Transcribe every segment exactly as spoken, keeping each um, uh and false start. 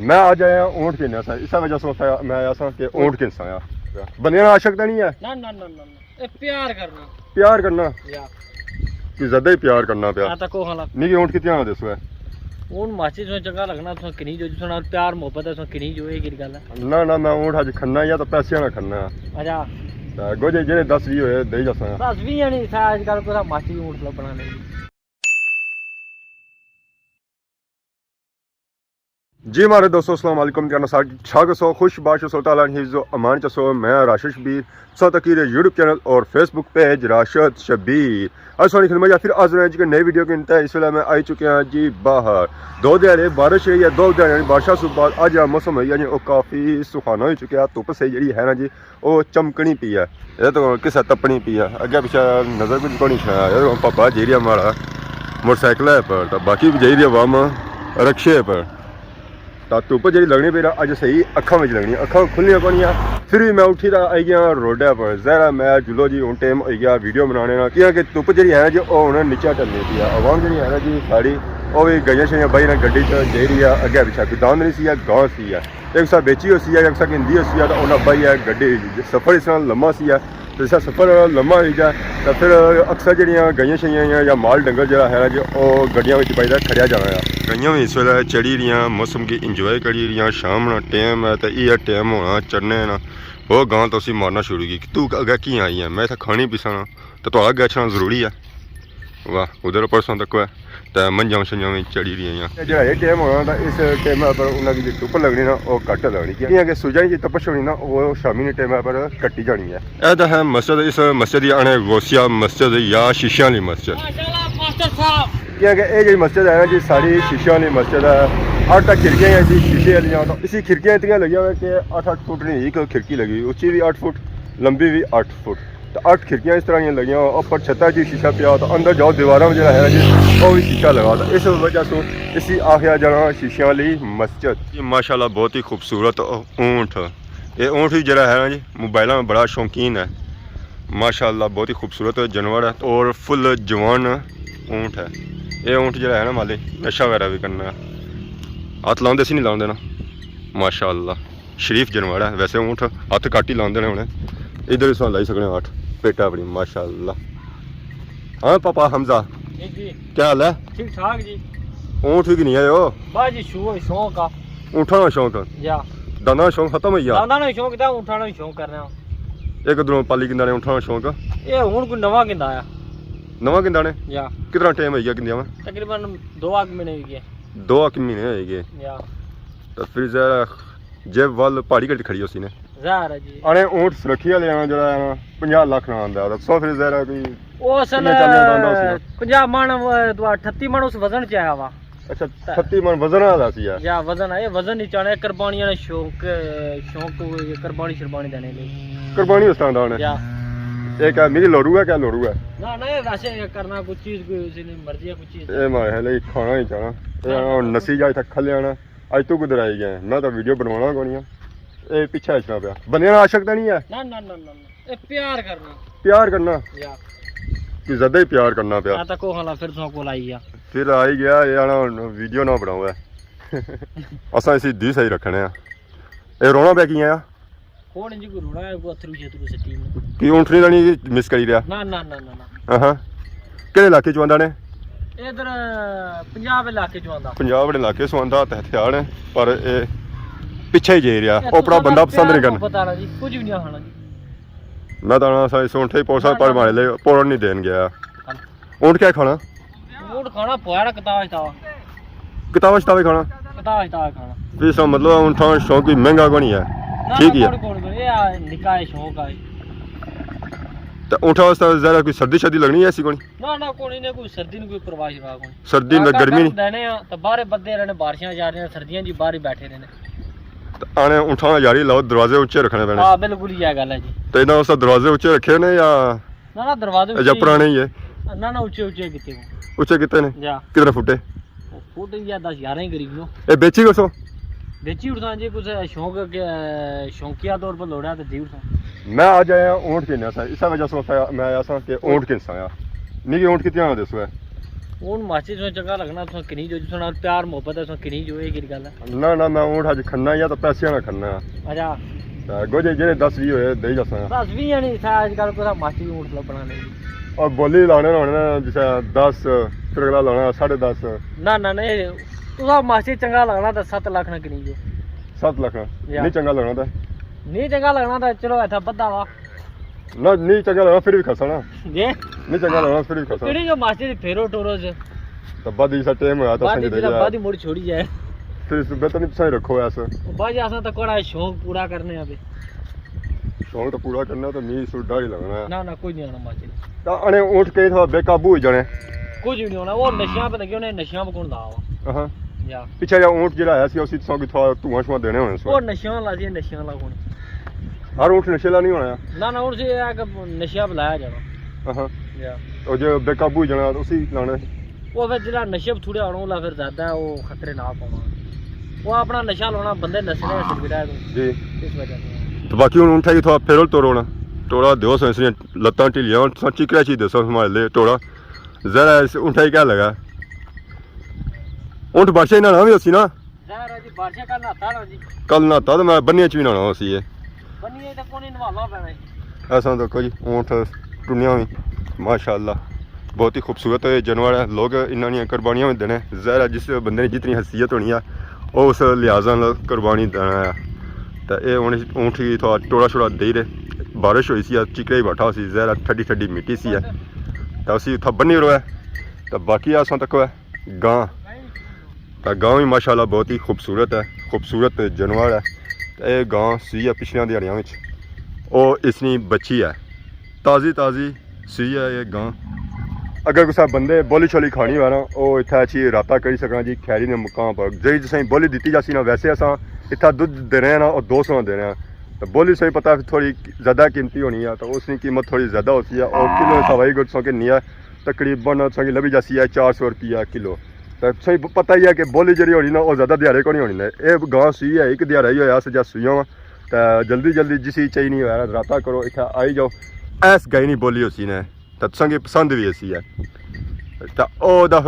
میں اج آیا اونٹ گھننا سا، اس وجہ سے میں آیا سا کہ اونٹ گھنسا آیا۔ بندیاں نال عاشق تے نہیں ہے؟ نہ، نہ، نہ، نہ، نہ۔ اے پیار کرنا۔ پیار کرنا؟ یا۔ کوئی زیادہ ہی پیار کرنا پیا۔ ہاں، تاں کوہ والا۔ نہیں کہ اونٹ کتنے آنا دسو ہے؟ اونٹ ماسی تساں چنگا لگنا، تساں کنی جو، جس نال پیار محبت ہے، تساں کنی جو، اے کیڑی گل ہے؟ نہ، نہ، میں اونٹ اج کھنا یا تاں پیسے نہ کھنا۔ اچھا۔ تے اگوں جے جڑے دس ویہہ ہوئے، دے ہی جاساں۔ دس ویہہ نہیں، اتھا اج کل کوئی ماسی اونٹ لبنا نہیں۔ جی مہاڑے دوستو، السلام علیکم۔ کیا حال سارے ٹھیک ہسو، خوش باش ہسو، تعالیٰ نے حفظ و امان چ ہسو۔ میں راشد شبیر، تساں تکی رہے یوٹیوب چینل اور فیس بک پیج راشد شبیر۔ اج تساں نی خدمت چ فر حاضر ہاں جی کہ نئی ویڈیو کے تحت۔ اس ویلے میں آئی چکیا ہاں جی باہر۔ دو دیہاڑے بارش رہی ہے، دو دیہاڑے بارشاں سوں بعد اج جیہڑا موسم ہوئی گیا جی، او کافی سہانا ہوئی چکیا۔ دھپ صحیح جیہڑی ہے نا جی، او چمکنی پئی ہے۔ اے تاں کسے تپنی پئی ہے۔ اگے پچھے نظر کچھ کونی چھایا۔ اے تاں پاپا جائی رہیا مہاڑا موٹر سائیکل ہے پر، تاں باقی وی جائی رہی عوام رکشے پر۔ تاں دھپ جیہڑی لگنی پئی نا، اج صحیح اکھاں وچ لگنی۔ اکھاں کھلنیاں کونیاں۔ فر وی میں اٹھی تاں آئی گیا روڈے پر۔ ظاہر ہے میں جلو جی ہن ٹائم ہوئی گیا ویڈیو بنانے نا، کیاں کہ دھپ جیہڑی ہے نا جی، او ہن نیچے ٹلنی پئی ہے۔ عوام جیہڑی ہے نا جی ساری، او وی گئیاں شئیاں بائی نا گڈی چ جائی رہی ہے۔ اگے پچھے کوئی داند نہیں سی، گاں سی ہے۔ ایک سا بیچی ہوسی یا ایک سا گھندی ہوسی یا، تاں انہاں بائی ہے گڈی۔ سفر اس طرح لمبا سی ہے، تے جس طرح سفر لمبا ہوئی جائے، تاں فر اکثر جیہڑیاں گائیاں شائیاں یا، یا مال ڈنگر جیہڑا ہے نا جی، او گڈیاں وچ بائی دا کھڑیا جانا ہے۔ گائیاں وی اس ویلے چڑی رہیاں، موسم کی انجوائے کری رہیاں۔ شام نا ٹائم ہے، تے ایہہ ٹائم ہونا چڑھنے نا۔ او گاں تاں اسی مارنا شروع کی، تو اگے کی آئی ہے، میں اتھا کھانی پیساں نا۔ تے تہاڑا اگے اچھنا ضروری ہے۔ واہ، ادھر پرسوں تک ہے۔ تے منجھاں شنجھاں وی چڑھی رہی ہیں۔ اے جیہڑا اے ٹائم ہونا، تاں اس ٹائم پر انہاں کی جیہڑی دھپ لگنی نا، او گھٹ لگنی، کیونکہ سورجا نی جیہڑی تپش ہونی نا، او شامی نے ٹائم پر کٹی جانی ہے۔ اے تاں ہے مسجد، اس مسجد کی آنے غوثیہ مسجد یا شیشیاں والی مسجد۔ ماشاءاللہ ماسٹر صاحب۔ کیونکہ اے جیہڑی مسجد ہے نا جی، ساری شیشیاں والی مسجد ہے۔ اٹھ تک کھڑکیاں ہیں جی شیشے والیاں، تاں اسی کھڑکیاں اتنیاں لگیاں ہوئے کہ اٹھ اٹھ فٹ نہیں، ایک کھڑکی لگی، اچی وی اٹھ فٹ، لمبی وی اٹھ فٹ۔ تے اٹھ کھڑکیاں اس طرح دیاں لگیاں، اوپر چھتا چ شیشہ پیا، تے اندر جاؤ دیواراں وچ جیہڑا ہے نا جی، او وی شیشہ لگا۔ تے اس وجہ سوں اسی آخیا جانا شیشیاں والی مسجد۔ جی ماشاءاللہ بہت ہی خوبصورت اونٹ۔ اے اونٹ وی جیہڑا ہے نا جی، موبائلاں نا بڑا شوقین ہے۔ ماشاءاللہ بہت ہی خوبصورت جانور ہے اور فل جوان اونٹ ہے۔ اے اونٹ جیہڑا ہے نا مالک، نشہ وغیرہ وی کرنا ہے۔ ہتھ لاندے سی نہیں لاندے نا۔ ماشاءاللہ۔ شریف جانور ہے۔ ویسے اونٹ ہتھ گھٹ ہی لاندے نے ہونے۔ ادھر اس طرح لائی سکنے ہتھ۔ پیٹا اپنی، ماشاءاللہ۔ ہاں پاپا حمزہ، جی، جی۔ کیا حال ہے؟ ٹھیک ٹھاک جی۔ اونٹ وی گھنی آئے ہو؟ بس جی، شو-، شوق آ۔ اونٹاں نا شوق؟ یا۔ دانداں نا شوق ختم ہوئی گیا؟ دانداں نا شوق تھا، اونٹاں نا شوق کرنے آں۔ اے کدروں پالی گھندا نے اونٹاں نا شوق؟ اے ہن کوئی نواں گھندا آیا۔ نواں گھندا نے؟ یا۔ کتنا ٹائم ہوئی گیا گھندیا میں؟ تقریباً دو آک مہینے ہوئی گئے۔ دو آک مہینے ہوئی گئے۔ یا۔ تے فر ظاہر ہے جیب ول پہاڑی گڈی کھڑی ہوسی نے۔ ظاہر ہے جی۔ انے اونٹ سرکھی والے آں جیہڑا ہے نا، پنجاہ لکھ نا آندا ہے۔ سو فر ظاہر ہے کوئی او اصل کنے چالیاں دا آندا ہوسی نا۔ پنجاہ من، اٹھتی من اس وزن چ آیا وا۔ اچھا، اٹھتی من وزن والا سی ہے۔ یا وزن ہے، وزن نہیں چاہنا، قربانیاں نے شوق، شوق کوئی قربانی شربانی دینے لئی۔ قربانی اس طرح دا ہونا۔ یا۔ اے کیا میری لوڑو ہے، کیا لوڑو ہے؟ نہ، نہ، اے ویسے کرنا کوئی چیز، کوئی اس نے مرضی ہے کوئی چیز۔ اے ماڑے خیال ہے کھانا ہی چاہنا۔ اے ہن نسی جائے تک کھلے آنا۔ اج تو کدھر آئی گئے؟ میں تاں ویڈیو بنوانا کونی آ۔ اے پچھے اچھنا پیا۔ بندیاں نال عاشق تاں نہیں ہے؟ نہ، نہ، نہ، نہ، نہ۔ اے پیار کرنا۔ پیار کرنا؟ یا۔ کوئی زیادہ ہی پیار کرنا پیا۔ میں تاں کوہ والا فر تساں کول آئی گیا۔ فر آئی گیا، اے آنا ہن ویڈیو نہ بناؤ ہے۔ اساں اسی دی صحیح رکھنے آ۔ اے رونا پیا کیاں آ؟ کون جی کوئی رونا ہے، کوئی اتھرو شترو سٹی نے۔ کی اونٹنی تاں نہیں مس کری رہیا؟ نہ، نہ، نہ، نہ، نہ۔ ہاں۔ کہڑے علاقے چوں آندا نے؟ ادھر پنجاب علاقے چوں آندا۔ پنجاب آلے علاقے چوں آندا تے ہتھیار ہے، پر اے پچھے ہی جائی رہیا۔ اے اوپرا تساں بندہ پسند نہیں کرنا۔ پتہ نا جی، کچھ بھی نہیں آخنا جی۔ میں تاں آنا سا اس اونٹے ہی پوسا پر مارے لے، پوڑن نہیں دین گیا۔ ہاں۔ اونٹ کیا کھانا؟ اونٹ کھانا پویا کتاب شتاب۔ کتاب شتاب کھانا؟ کتاب شتاب کھانا۔ اس کا مطلب اونٹاں شوق کوئی مہنگا کونی ہے۔ نہ، ٹھیک نہ، ہی ہے۔ کون، کون، کون، اے آ، نکا ہے شوق آ۔ تے اونٹاں واسطے ذرا کوئی سردی شردی لگنی ہے ایسی کونی؟ نہ، نہ، کونی، نے کوئی سردی نی کوئی پرواہ شرواہ کونی۔ سردی نہ، گرمی نی۔ دینے آ، تے باہر بدے رہنے، بارشاں جا رہیاں، سردیاں جی باہر ہی بیٹھے رہنے۔ تے آنے اونٹاں یاری لاؤ، دروازے اچے رکھنے پینے۔ ہاں، بالکل یہ گل ہے جی۔ تے انہاں واسطے دروازے اچے رکھے نے یا نہ، نہ، دروازے اچے ہی پرانے ہی ہے؟ نہ، نہ، اچے، اچے کیتے ہو۔ اچے کیتے نے؟ یا۔ کتنے فٹے؟ فٹ یا دس گیارہ ہی قریب نو۔ اے بیچی کسو؟ بیچی اٹھساں جی، کچھ شوق کے، شوقیہ طور پر لوڑا تے دی اٹھساں۔ میں اج آیا اونٹ گھننا سا، اس وجہ سے میں آیا سا کہ اونٹ گھنساں آیا۔ نہیں کہ اونٹ کتنے آنا دسو ہے؟ ہن ماسی تساں چنگا لگنا، تساں کنی جو، جساں نال پیار محبت ہے، تساں کنی جو، اے کیڑی گل ہے؟ نہ، نہ، میں اونٹ اج کھنا یا تاں پیسے نہ کھنا۔ اچھا۔ تے گوجے جیڑے دس ویہہ ہوئے، دئی جاساں۔ دس ویہہ نہیں، اتھا اج کل کوئی ماسی اونٹ لبنا نہیں۔ اور بولی لانے ہونے نا، جسے دس، پھر اگلا لانا ساڑھے دس۔ نہ، نہ، نہیں، تساں ماسی چنگا لگنا تے ست لکھ نہ کنی جو۔ ست لکھ نہ؟ یا۔ نہیں چنگا لگنا تے؟ نہیں چنگا لگنا تے چلو اتھا بدھا وا۔ نہ، نہیں چنگا لگنا، پھر بھی کھسا نا۔ جی؟ نہیں چنگا لگنا، پھر بھی کھسا۔ کیڑی جو ماسی دی پھیرو ٹورو سے۔ تو بعد اس ٹائم ہویا تو بعد سمجھ جس لے بعد مڑ چھوڑی جائے۔ پھر اس بہتر نہیں پسند رکھو ایسا۔ بعد اساں تو کوڑا شوق پورا کرنے آ پہ۔ شوق تو پورا کرنا تو می سو ڈر ہی لگنا ہے۔ نہ، نہ، کوئی نہیں آنا ماسی۔ تو انے اونٹ کے تھا بے قابو ہو جانے۔ کچھ بھی نہیں ہونا، وہ نشیاں پہ لگے ہونے، نشیاں پہ کون لا ہوا۔ ہاں۔ یا۔ پچھے جا اونٹ جڑا آیا سی، اسی تساں کی تھوڑا دھواں شواں دینے ہونے سو۔ وہ نشیاں لا سی، نشیاں لا کون۔ ہر اونٹ نشے لا نہیں ہونا۔ نہ، نہ، ہن سی اے کہ نشیاں پہ لایا جانا۔ ہاں۔ یا۔ او جو بے قابو ہو جانا، اسی لانا۔ وہ پھر جڑا نشے پہ تھوڑا ہونا، وہ پھر زیادہ وہ خطرناک ہونا۔ وہ اپنا نشہ لانا، بندے نسنے ہیں سر۔ جی۔ اس وجہ سے۔ تو باقی ہن اونٹھا کی تھوڑا پھیرو توڑو نا۔ توڑا دیو سو، اس نے لتاں ٹھلیاں، سو چکرا چی دیسو ہمارے لیے توڑا۔ ذرا اس اونٹھا کی کیا لگا؟ اونٹ بارشاں نہ ہونا بھی ہوسی نا؟ ظاہر ہے جی، بارشاں کل نہاتا نا جی۔ کل نہاتا تو میں بنیاں چ بھی نہانا ہوسی ہے۔ بنیاں تے کون نوالا پینا ہے۔ ایسا تو کوئی اونٹ ٹنیاں ہوئی، ماشاءاللہ، بہت ہی خوبصورت جانور ہے۔ لوگ انہاں نیاں قربانیاں بھی دینے۔ ظاہر ہے جس بندے نے جتنی حیثیت ہونی ہے، وہ اس لحاظ نال قربانی دینا ہے۔ تے اے ہن اونٹ کی تھوڑا ٹوڑا شوڑا دے رہے، بارش ہوئی سی، چکڑے ہی بیٹھا سی، ظاہر ہے ٹھڈی ٹھڈی مٹی سی ہے۔ تے اسی اتھا بنی رہے۔ تے باقی اساں تک ہے گاں۔ تے گاں بھی ماشاءاللہ بہت ہی خوبصورت ہے، خوبصورت جانور ہے۔ تے اے گاں سوئی ہے پچھلیاں دیہاڑیاں وچ، او اس نی بچی ہے، تازی تازی سوئی ہے اے گاں۔ اگر کسا بندے بولی شولی کھانی ہوئے نا، او اتھا اچھی رابطہ کری سکنا جی کھیری نے مقام پر۔ جیڑی تساں بولی دتی جاسی نا، ویسے اساں اتھا دودھ دینے آں نا، او دو سو دینے آں۔ تے بولی تساں پتہ پھر تھوڑی زیادہ قیمتی ہونی ہے، تے اس نی قیمت تھوڑی زیادہ ہوسی ہے۔ او کلو حساب ہی گڈ سو کے نہیں ہے، تقریباً تساں کی لبھی جاسی ہے چار سو روپیہ کلو۔ تے تساں پتہ ہی ہے کہ بولی جیڑی ہونی نا، او زیادہ دیہاڑے کونی ہونی نا۔ اے گاں سوئی ہے، ایک دیہاڑا ہی ہویا سجا سویاں وا۔ تے جلدی جلدی جسی چاہی نہیں ہویا، رابطہ کرو، اتھا آئی جاؤ۔ ایس گائی نی بولی ہوسی نا، تے تساں کی پسند بھی ایسی ہے۔ تے او دف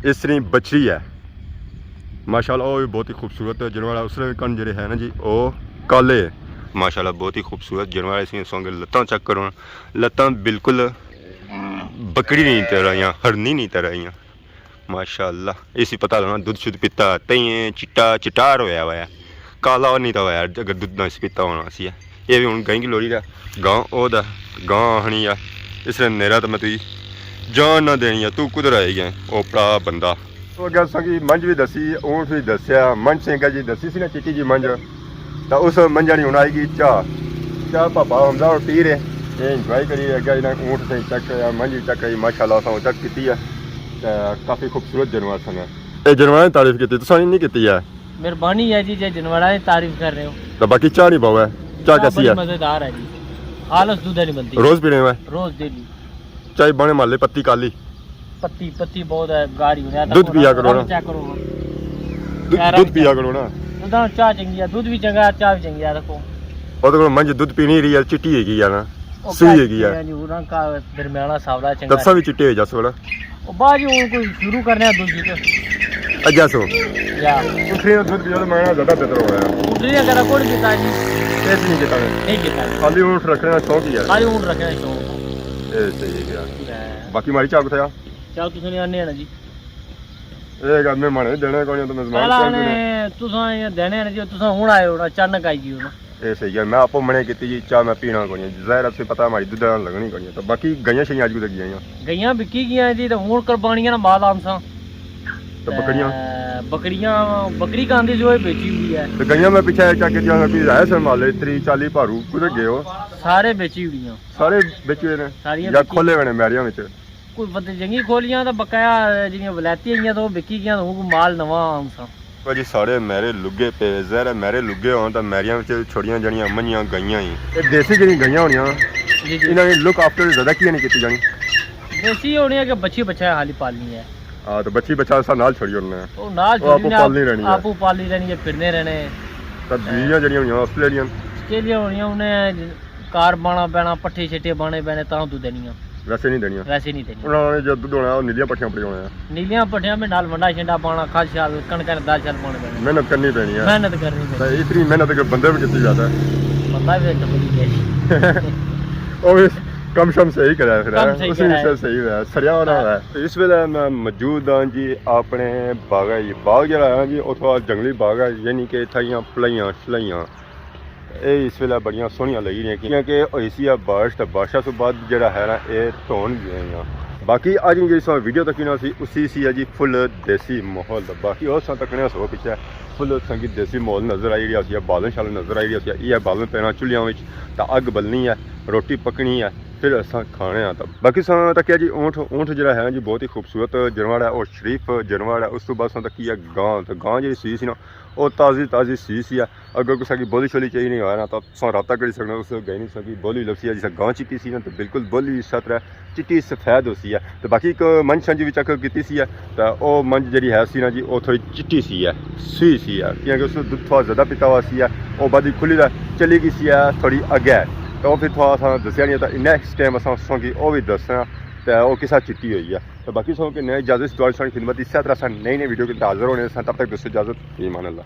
اس نی بچی ہے۔ ماشاءاللہ، او بھی بہت ہی خوبصورت جانور ہے۔ اس نے کن جڑے ہے نا جی، او کالے ہے۔ ماشاءاللہ، بہت ہی خوبصورت جانور ہے۔ اس نے سنگ لتاں چیک کرو نا، لتاں بالکل بکری نہیں طرح یا ہرنی نہیں طرح یا۔ ماشاءاللہ، اسی پتہ لگنا دودھ شدھ پیتا، تئیں چٹا چٹار ہویا ہوا ہے۔ کالا نہیں تا ہویا اگر دودھ نہ اسی پیتا ہونا سی۔ اے بھی ہن گائیں کی لوڑی دا، گاں او دا، گاں آہنی آ۔ اس نے نیرا تو میں تھی جان نہ دینی ہے، تو کدھر آئے گئے؟ اوپڑا بندہ۔ تو اگے اساں کی منجھ بھی دسی، اونٹ بھی دسیا، منجھ سنگا جی دسی سی نا چٹی جی منجھ۔ تا اس منجھا نی ہن آئی گئی چاہ۔ چاہ پاپا حمزہ ہور پی رہے، اے انجوائے کری رہے، اگے انہاں اونٹ سے چیک کریا، منجھ بھی چیک کری، ماشاءاللہ اساں چیک کیتی ہے۔ تے کافی خوبصورت جانور سن۔ اے جانوراں دی تعریف کیتی، تساں نی نہیں کیتی ہے؟ مہربانی ہے جی، جے جانوراں دی تعریف کر رہے ہو۔ تے باقی چاہ نہیں باوا ہے، چاہ چاہ کیسی بڑی ہے؟ مزیدار ہے جی، خالص دودھ نہیں بنتی۔ روز پینے ہوئے؟ روز ڈیلی۔ چائے بانے مالے پتی کالی۔ پتی، پتی بہت ہے، گاڑی ہونے آتا دودھ پیا کرو نا۔ چیک کرو۔ دودھ، یار، دودھ پیا کرو نا۔ دودھ چاہ چنگی ہے، دودھ بھی چنگا ہے، چاہ بھی چنگی ہے، دیکھو۔ او تے منجھ دودھ پینی رہی ہے، چٹی ہے گئی ہے نا۔ او سوئی ہے گئی ہے۔ جی، رنگ کا درمیانہ ساولا چنگا۔ دساں بھی چٹے ہو جاسو نا۔ او با جی، ہن کوئی شروع کرنے آ دودھ جی۔ اجاسو۔ یا۔ اٹھری دودھ پیو تو میں زیادہ بہتر ہو رہا ہے۔ اٹھری اگر کوئی پیتا جی۔ اے نہیں پیتا۔ نہیں پیتا جی۔ خالی اونٹ رکھنے دا شوق ہی ہے۔ خالی اونٹ رکھنے دا شوق۔ اے صحیح ہے۔ باقی ماری چاہ کتھے آ؟ چاہ تساں نے آنے آنا جی۔ اے گل مہمانے دینے کونی تو مزمان پہلا چاہ نے پینے۔ تساں یہ دینے آنے جی، تساں ہن آئے ہو نا، اچانک آئی گئی ہو نا۔ اے صحیح ہے، میں آپو منع کیتی جی، چاہ میں پینا کونی۔ ظاہر ہے تساں پتہ ہماری دودھ نال لگنی کونی۔ تو باقی گائیاں شائیاں اج کتھے گئیاں؟ گائیاں بکی گئیاں جی، تے ہن قربانیاں نا مال آنساں۔ تے بکریاں؟ تے بکریاں، بکری کاندی جو ہے بیچی ہوئی ہے۔ تے گائیاں میں پیچھے چیک کیتی، کوئی ہے سنبھالے، تری چالی پارو، کدھر گئے ہو؟ سارے بیچی ہوئی ہیں۔ سارے بیچے ہوئے نے؟ ساریاں یا بیچی۔ کھولے ہوئے نے میریاں وچ؟ کوئی ودے جنگی کھولیاں تے بقایا جیڑھیاں ولایتی آئیاں تے او بکی گیاں تے ہن کوئی مال نواں آنساں۔ او جی ساڑے میرے لگے پے، ظاہر ہے میرے لگے ہون تاں میریاں وچ چھوڑیاں جیڑھیاں منجھیاں گائیاں ہی۔ اے دیسی جیڑھیاں گائیاں ہونیاں، جی، جی۔ انہاں دی لک آفٹر زیادہ کیاں نہیں کیتی جانی؟ دیسی ہونی ہے کہ بچی بچہ خالی پالنی ہے۔ ہاں، تے بچی بچہ اساں نال چھوڑی ہونا ہے۔ او نال او چھوڑی آپو نے، پالنی رہنی ہے۔ آپو پالنی رہنی ہے، پھرنے رہنے۔ تے بیویاں جیڑھیاں ہونیاں آسٹریلین؟ آسٹریلین ہونیاں، انہیں کار بانا پینا، پٹھے شٹھے بانے پینے، تاں دودھ دینیاں۔ ویسے نہیں دینیاں۔ ویسے نہیں دینیاں۔ انہاں نے جو دودھ ہونا ہے، وہ نیلیاں پٹھیاں پڑی ہونا ہے۔ نیلیاں پٹھیاں میں نال ونڈا شنڈا پانا، کھاد شاد، کݨکاں نے دال شال پانے پینے۔ محنت کرنی پینی ہے۔ محنت کرنی پینی۔ تے اتنی محنت اگر بندے بھی کیتی جاتا ہے۔ بندہ بھی ایک دفعہ نہیں گیا۔ وہ بھی کم شم صحیح کرا ہے پھر، کم ہے؟ صحیح اس کرا ہے۔ وچ صحیح ہے، سریا ہونا ہے۔ اس ویلے میں موجود ہاں جی اپنے باغ ہے، یہ باغ جڑا ہے نا جی، اتھوں جنگلی باغ ہے، یعنی کہ اتھائیاں پلائیاں شلائیاں اے اس ویلے بڑیاں سوہنیاں لگی رہیاں، کیونکہ ہوئی سی ہے بارش، تے بارشاں سوں بعد جڑا ہے نا، اے دھون گئے ہیں۔ باقی اج جی سو ویڈیو تک نا سی، اسی سی ہے جی فل دیسی ماحول دا۔ باقی او ساں تکنے سو پچھے فل سنگی دیسی ماحول نظر آئی رہیا سی، بالن شالن نظر آئی رہیا سی، اے بالن پینا چولیاں وچ، تے اگ بلنی ہے، روٹی پکنی ہے، پھر اساں کھانے آں۔ تے باقی ساں تکیا جی اونٹ، اونٹ جڑا ہے نا جی بہت ہی خوبصورت جانور ہے، اور شریف جانور ہے۔ اس تو بعد ساں تکی ہے گاں، تے گاں جڑی سی سی نا، او تازی تازی سی سی ہے۔ اگر کسا کی بولی شولی چاہیے نہیں ہویا نا، تو تساں رابطہ کری سکنے، اس گئی نہیں تساں کی بولی لبسی ہے، جسا گاں چٹی سی نا، تو بالکل بولی اس طرح چٹی سفید ہو سی ہے۔ تو باقی ایک منج شنج بھی چیک کیتی سی ہے، تو او منج جڑی ہے سی نا جی، او تھوڑی چٹی سی ہے، سوئی سی ہے، کیونکہ اس نے دودھ تھوڑا زیادہ پیتا ہوا سی ہے، او بعد ہی کھلی دا چلی گئی سی ہے تھوڑی اگے۔ تو او پھر تھوڑا سا دسیا نہیں، تو نیکسٹ ٹائم اساں تساں کی او بھی دسنا، تو او کسا چٹی ہوئی ہے۔ تو باقی سو کہ نئے اجازت، تساں ساڑی خدمت، اسے طرح اساں نئی نئی ویڈیو کے حاضر ہونے ساں، تب تک دوستو اجازت، فی امان اللہ۔